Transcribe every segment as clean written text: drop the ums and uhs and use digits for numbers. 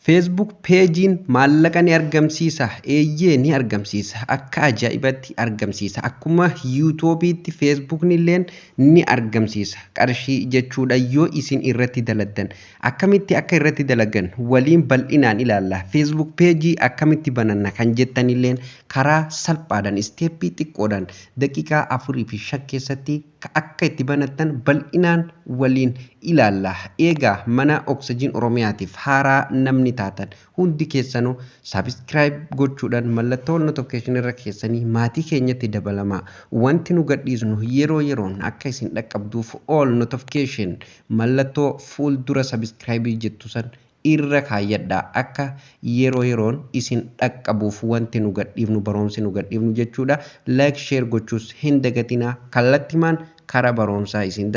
Facebook pageiin maallaqa ni argamsiisa? Eeyyee, ni argamsiisa. Akka ajaa'ibatti argamsiisa. Akkuma YouTubeitti Facebookni illeen ni argamsiisa. Qarshii jechuudha yoo isin irratti dalagdan. Akkamitti akka irratti dalagan waliin bal'inaan ilaalla. Facebook page akkamitti bananna kan jettan illeen karaa salphaadhaan, step xiqqoodhaan, daqiiqaa 4 fi 5 keessatti akka itti banattan bal'inaan waliin ilaalla. Eegaa, mana Oksijiin Oromiyaatiif haaraa namni taatan hundi keessanuu subscribe gochuudhaan mallattoo notification irra keessanii maatii keenyatti dabalamaa. Wanti nu gadhiisnu yeroo yeroon akka isin dhaqqabduuf all notification mallattoo fuuldura subscribe jettu san irra kaayyadhaa, akka yeroo yeroon isin dhaqqabuuf wanti nu gadhiifnu, barumsi nu gadhiifnu jechuudha. Like, share gochuus hin dagatinaa. Kallattimaan karaa barumsaa isin.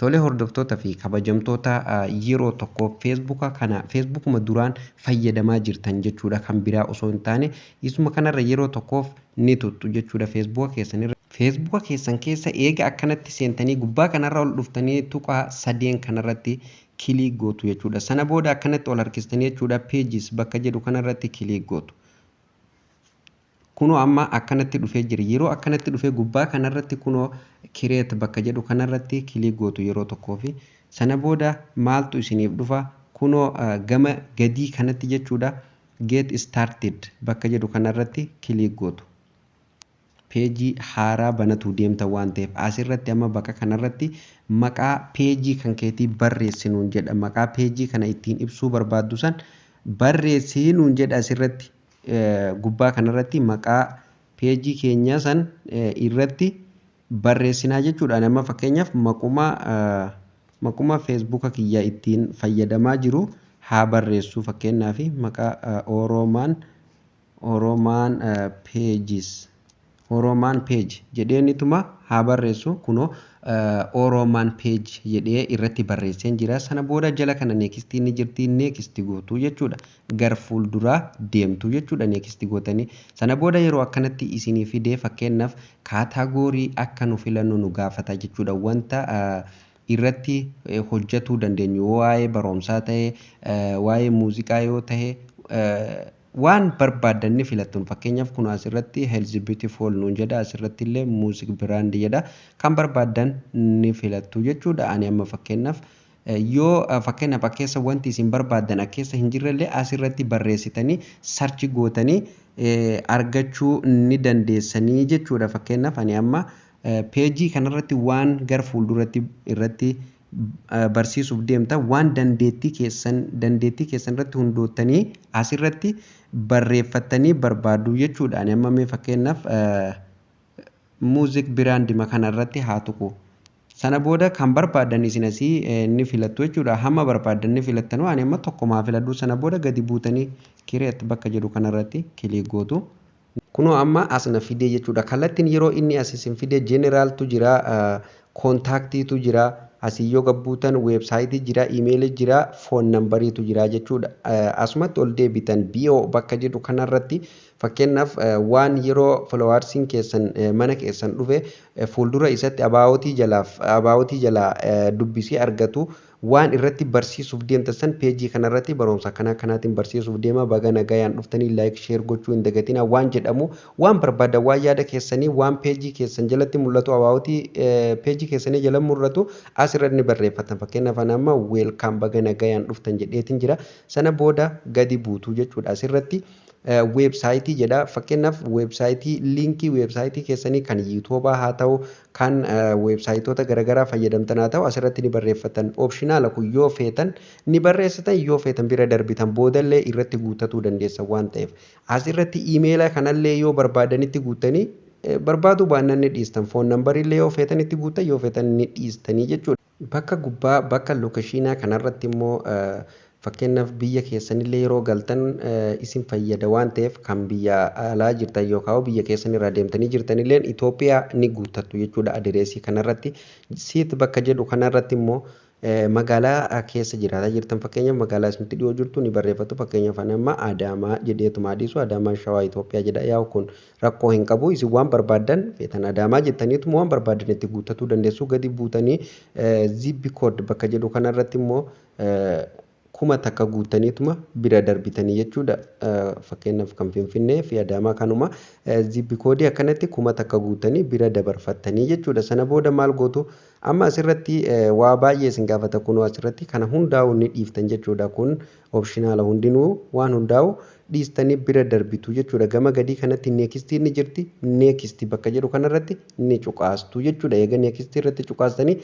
Tole, hordoftoota fi kabajamtoota, yeroo tokko Facebooka kana, Facebookuma duraan fayyadamaa jirtan jechuudha, kan biraa osoo hin taane isuma kanarra yeroo tokkoof ni tuttu jechuudha Facebooka keessanirra. Facebooka keessan keessa eega akkanatti seentanii, gubbaa kanarra ol dhuftanii tuqaa sadeen kanarratti click gootu jechuudha. Sana booda akkanatti ol harkistanii jechuudha, pages bakka jedhu kanarratti click gootu. Kunoo amma akkanatti dhufee jira. Yeroo akkanatti dhufee, gubbaa kanarratti kunoo create bakka jedhu kanarratti click gootu yeroo tokkoofi. Sana booda maaltu isiniif dhufa? Kunoo gama gadii kanatti jechuudha, get started bakka jedhu kanarratti click gootu. Page haaraa banatu deemta waan ta'eef, asirratti amma bakka kanarratti maqaa page kan keetii barreessi nuun jedha. Maqaa page kana ittiin ibsuu barbaaddu san barreessi nuun jedha. Asirratti gubbaa kanarratti maqaa page keenyaa san irratti barreessinaa jechuudha. Amma fakkeenyaaf maquma Facebooka kiyya ittiin fayyadamaa jiru haa barreessu. Fakkeenyaaf maqaa Oromaan Pages, Oromaan Page jedheenituma haa barreessu. Kunoo Oromaan Page jedhee irratti barreesseen jira. Sana booda jala kana next ni jirti, next gootu jechuudha. Gar fuulduraa deemtu jechuudha next gootanii. Sana booda yeroo akkanatti isinii fidee, fakkeenyaaf category akka nu filannu nu gaafata jechuudha. Wanta irratti hojjetuu dandeenyu, waa'ee barumsaa ta'e, waa'ee muuziqaa yoo ta'e, waan barbaadan ni filattu. Fakkeenyaaf kun asirratti health beautiful nuun jedha, asirratti illee music brand jedha. Kan barbaadan ni filattu jechuudha. Ani amma fakkeenyaaf, yoo fakkeenyaaf akkeessa wanti isin barbaadan akkeessa hin jirrellee, asirratti barreessitanii search gootanii argachuu ni dandeessanii jechuudha. Fakkeenyaaf ani amma page kanarratti waan gara fuulduratti irratti barsiisuuf deemta, waan dandeettii keessan irratti hundoottanii asirratti barreeffattanii barbaadu jechuudha. Ani amma mee fakkeenyaaf music brandima kanarratti haa tuqu. Sana booda kan barbaadan isin asii ni filattu jechuudha. Hamma barbaadan ni filattanu, ani amma tokkomaa filadhu. Sana booda gadi buutanii create bakka jedhu kanarratti click gootu. Kunoo amma as na fidee jechuudha. Kallattiin yeroo inni as isin fidee, generaltu jira, contactiitu jira, asii yoo gabbuutan website jira, email jira, phone numberiitu jira jechuudha. Asumatti ol deebitan, bio bakka jedhu kanarratti fakkeenyaaf waan yeroo followersiin keessan mana keessan dhufe fuuldura isatti aboutii jalaa dubbisee argatu, waan irratti barsiisuuf deemtan san, page kanarratti barumsa akkanaa kanaatiin barsiisuuf deema, baga nagayaan dhuftanii, like, share gochuu hin dagatinaa waan jedhamu, waan barbaadan, waan yaada keessanii, waan page keessan jalatti mul'atu, aboutii page keessanii jala mul'atu asirratti ni barreeffatan. Fakkeenyaaf ani amma welcome, baga nagayaan dhuftan jedheetiin jira. Sana booda gadi buutuu jechuudha. Asirratti website jedha. Fakkeenyaaf website, link website keessanii kan YouTubaa haa ta'u, kan websiteoota garaagaraa fayyadamtan haa ta'u, asirratti ni barreeffatan. Optional kun yoo feetan ni barreessitan, yoo feetan bira darbitan, boodallee irratti guutatuu dandeessan waan ta'eef. Asirratti email kanallee yoo barbaadanitti guutanii, barbaaduu baannaan ni dhiistan. Phone numberiillee yoo feetan itti guutan, yoo feetan ni dhiistanii jechuudha. Bakka gubbaa bakka location kanarratti immoo, fakkeenyaaf biyya keessanillee yeroo galtan isin fayyada waan ta'eef, kan biyya alaa jirtan yookaan biyya keessan irraa deemtanii jirtanillee Itoophiyaa ni guuttattu jechuudha address kanarratti. City bakka jedhu kanarratti immoo Magaalaa keessa jiraataa jirtan, fakkeenyaaf magaalaa isinitti dhiyoo jirtu ni barreeffatu. Fakkeenyaaf ani amma Adaamaa jedheetuma adiisu, Adaamaa Shawaa Itoophiyaa jedha. Yaa'u kun rakkoo hin qabu. Isin waan barbaaddan feetan Adaamaa jettaniituma waan barbaaddan itti guuttatuu dandeessu. Gadi buutanii zip code bakka jedhu kanarratti immoo 1000 guutaniituma bira darbitanii jechuudha. Fakkeenyaaf kan Finfinnee fi Adaamaa kanuma zip code akkanatti 1000 guutanii bira dabarfattanii jechuudha. Sana booda maal gootu? Amma asirratti waa baay'ee isin gaafata. Kunoo asirratti kana hundaa'u ni dhiiftan jechuudha. Kun optional, hundinuu waan hundaa'u dhiistanii bira darbitu jechuudha. Gama gadii kanatti next ni jirti. Next bakka jedhu kanarratti ni cuqaastu jechuudha. Eega next irratti cuqaastanii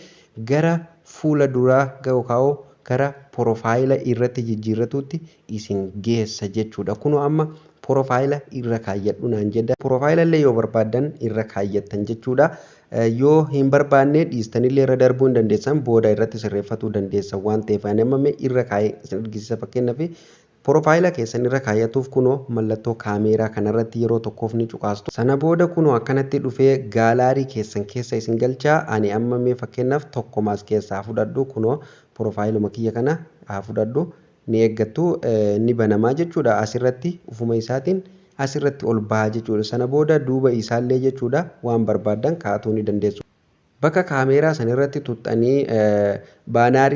gara fuula duraa ga'u kaa'u, gara profile irratti jijjiirratuutti isin geessa jechuudha. Kunoo amma profile irra kaayyadhu naan jedha. Profile illee yoo barbaaddan irra kaayyattan jechuudha. Yoo hin barbaanne dhiistanillee irra darbuu hin dandeessan, booda irratti sirreeffatuu dandeessan waan ta'eef, ani amma irra kaayee isin argisiisa. Fakkeenyaaf profile keessan irra kaayyatuuf kunoo mallattoo kaameeraa kanarratti yeroo tokkoof ni cuqaastu. Sana booda kunoo akkanatti dhufee gallery keessan keessa isin galchaa. Ani amma mee fakkeenyaaf tokkomaas keessaa fudhadhu, kunoo profileuma kiyya kana haa fudhadhu. Ni eeggattu, ni banamaa jechuudha. Asirratti ufuma isaatiin asirratti ol bahaa jechuudha. Sana booda duuba isaallee jechuudha waan barbaaddan kaa'atuu ni dandeessu. Bakka kaameeraa san irratti tuxxanii banner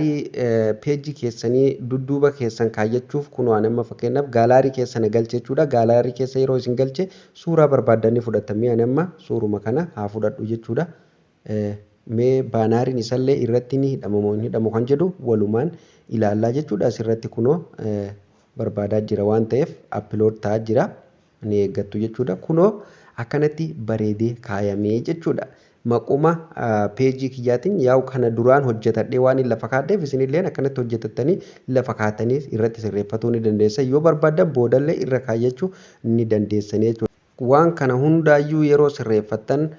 page keessanii dudduuba keessan kaayyachuuf, kunoo ani amma fakkeenyaaf gallery keessa na galche jechuudha. Gallery keessa yeroo isin galche suuraa barbaaddanii fudhattan. Ani amma suuruma kana haa fudhadhu jechuudha. Mee banneriin isallee irratti ni hidhama moo hin hidhamu kan jedhu walumaan ilaallaa jechuudha. Asirratti kunoo barbaadaa jira waan ta'eef upload ta'aa jira. Ni eeggattu jechuudha. Kunoo akkanatti bareedee kaayamee jechuudha. Maquma page kiyyaatiin yaa'u kana duraan hojjetadhee waan hin lafa kaadheef, isinilleen akkanatti hojjetattanii lafa kaatanii irratti sirreeffatuu ni dandeessan. Yoo barbaaddan boodallee irra kaayyachuu ni dandeessanii jechuudha. Waan kana hundaayyuu yeroo sirreeffattan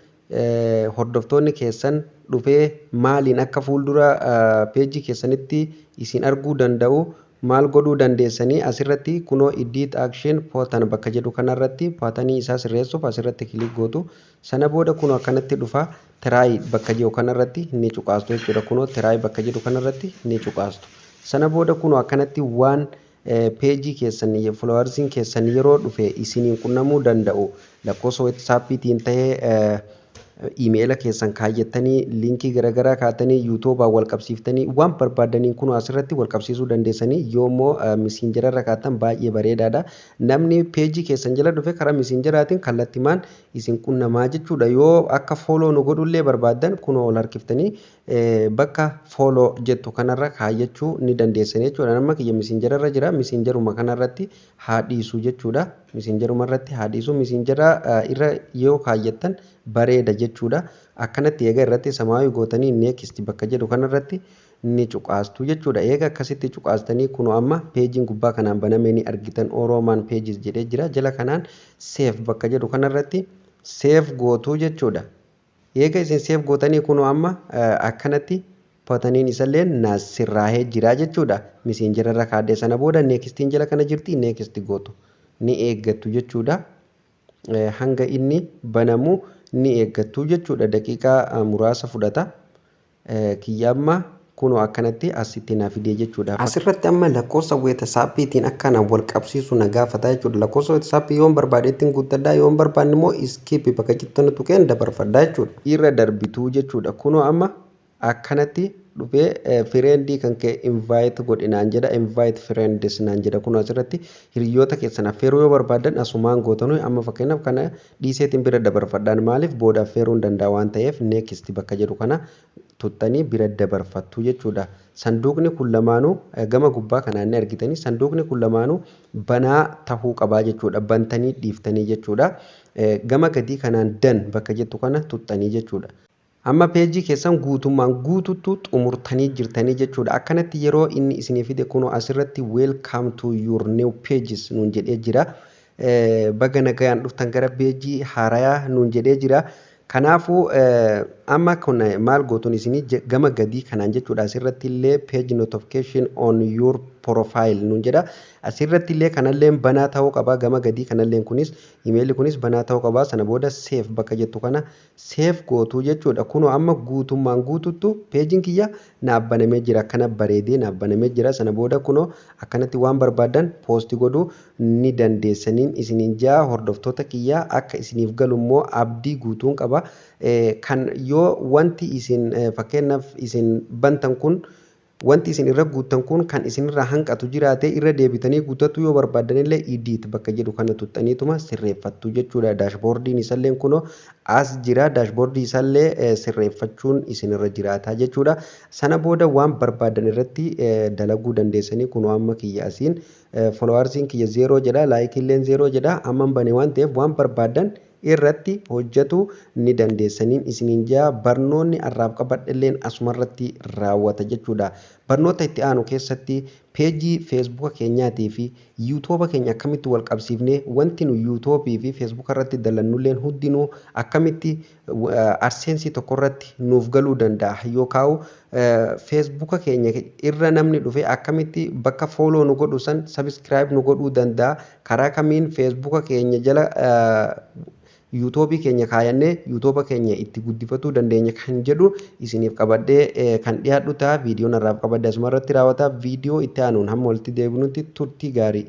hordoftoonni keessan dhufee maaliin akka fuuldura page keessanitti isin arguu danda'u maal godhuu dandeessanii? Asirratti kunoo edit action button bakka jedhu kanarratti button isaa sirreessuuf asirratti click gootu. Sana booda kunoo akkanatti dhufa, try bakka jedhu kanarratti ni cuqaastu jechuudha. Kunoo try bakka jedhu kanarratti ni cuqaastu. Sana booda kunoo akkanatti waan page keessan followersiin keessan yeroo dhufe isiniin qunnamuu danda'u, lakkoofsa WhatsAppiitiin ta'ee, email keessan kaayyattanii, link garaagaraa kaatanii, YouTubeaan wal qabsiiftanii, waan barbaadaniin kun asirratti wal qabsiisuu dandeessanii. Yoommoo Messengerarra kaattan baay'ee bareedaadha. Namni page keessan jala dhufe karaa Messengeraatiin kallattimaan isin qunnamaa jechuudha. Yoo akka follow nu godhullee barbaaddan, kunoo ol harkiftanii bakka follow jettu kanarra kaayyachuu ni dandeessanii jechuudha. Nama kiyya Messengerarra jira, Messengeruma kanarratti haa dhiisu jechuudha. Messengeruma irratti haa dhiisu. Messenger irra yoo kaayyattan bareeda jechuudha. Akkanatti eega irratti samaayii gootanii next bakka jedhu kanarratti ni cuqaastu jechuudha. Eega akkasitti cuqaastanii kunoo amma pageiin gubbaa kanaan banamee ni argitan, Oroomaan Pages jedhee jira. Jala kanaan save bakka jedhu kanarratti save gootuu jechuudha. Eega isin save gootanii kunoo amma akkanatti buttoniin isallee naas sirraahee jira jechuudha. Messengerarra kaadhee sana booda nextiin jala kana jirti, next gootu, ni eeggattu jechuudha. Hanga inni banamu ni eeggattu jechuudha. Daqiiqaa muraasa fudhata. Kiyya amma kunoo akkanatti asitti na fidee jechuudha. Asirratti amma lakkoofsa WhatsAppiitiin akkana wal qabsiisu na gaafata jechuudha. Lakkoofsa WhatsApp yoon barbaade ittiin guuttadhaa, yoon barbaanne immoo skip bakka jettan tuqeen dabarfadhaa jechuudha. Irra darbituu jechuudha. Kunoo amma akkanatti dhufee friend kan kee invite godhi naan jedha, invite friends naan jedha. Kun asirratti hiriyoota keessan affeeruu yoo barbaadan asumaan gootanu. Amma fakkeenyaaf kana dhiiseetiin bira dabarfadhaan, maaliif booda affeeruu hin danda'a waan ta'eef, next bakka jedhu kana tuttanii bira dabarfattu jechuudha. Sanduuqni kun lamaanuu gama gubbaa kanaan ni argitanii, sanduuqni kun lamaanuu banaa tahuu qabaa jechuudha. Bantanii dhiiftanii jechuudha. Gama gadii kanaan done bakka jettu kana tuttanii jechuudha. Amma page keessan guutummaan guututtu xumurtanii jirtanii jechuudha. Akkanatti yeroo inni isinii fide kunoo asirratti "Welcome to your new pages" nuun jedhee jira. Baga nagayaan dhuftan gara page haarayaa nuun jedhee jira. Kanaafuu amma kun maal gootuun isinii gama gadii kanaan jechuudha. Asirratti illee page notification on your Profile nuun jedha. Asirratti illee kanallee banaa ta'uu qaba. Gama gadii kanallee kunis imeelli kunis banaa ta'uu qaba. Sana booda save bakka jettu kana save gootuu jechuudha. Kunoo amma guutummaan guututtu peejiin kiyya naaf banamee jira. Akkana bareedee naaf banamee jira. Sana booda kunoo akkanatti waan barbaadan post godhuu ni dandeessaniin isiniin jaa. Hordoftoota kiyyaa, akka isiniif galu immoo abdii guutuun qaba. Kan yoo wanti isin fakkeenyaaf isin bantan kun, wanti isin irra guuttan kun kan isinirraa hanqatu jiraate, irra deebitanii guuttachuu yoo barbaadan illee edit bakka jedhu kana tuxxaniituma sirreeffattu jechuudha. Dashboardiin isallee kunoo as jira. Dashboardii isallee sirreeffachuun isinirra jiraata jechuudha. Sana booda waan barbaadan irratti dalaguu dandeessanii. Kunoo amma kiyya asiin followersiin kiyya 0 jedha, likeiilleen 0 jedha. Amma bane waan ta'eef waan barbaadan irratti hojjetu ni dandeessaniin isiniin jaa. Barnoonni har'aaf qabadhelleen asumarratti raawwata jechuudha. Barnoota itti aanu keessatti peejii Feesbuuka keenyaatii fi Yuutuuba keenya akkamitti wal qabsiifnee, wanti nu Yuutuubii fi Feesbuuka irratti dalannulleen hundinuu akkamitti AdSense tokko irratti nuuf galuu danda'a, yookaan Feesbuuka keenya irra namni dhufe akkamitti bakka follow nu godhu san subscribe nu godhuu danda'a, karaa kamiin Feesbuuka keenya jala Yuutuubii keenya kaayannee Yuutuuba keenya itti guddifatuu dandeenya kan jedhu isiniif qabadhee kan dhiyaadhu ta'a. Viidiyoon har'aaf qabadhe asuma irratti raawwata. Viidiyoo itti aanuun hamma walitti deebinutti turtii gaarii.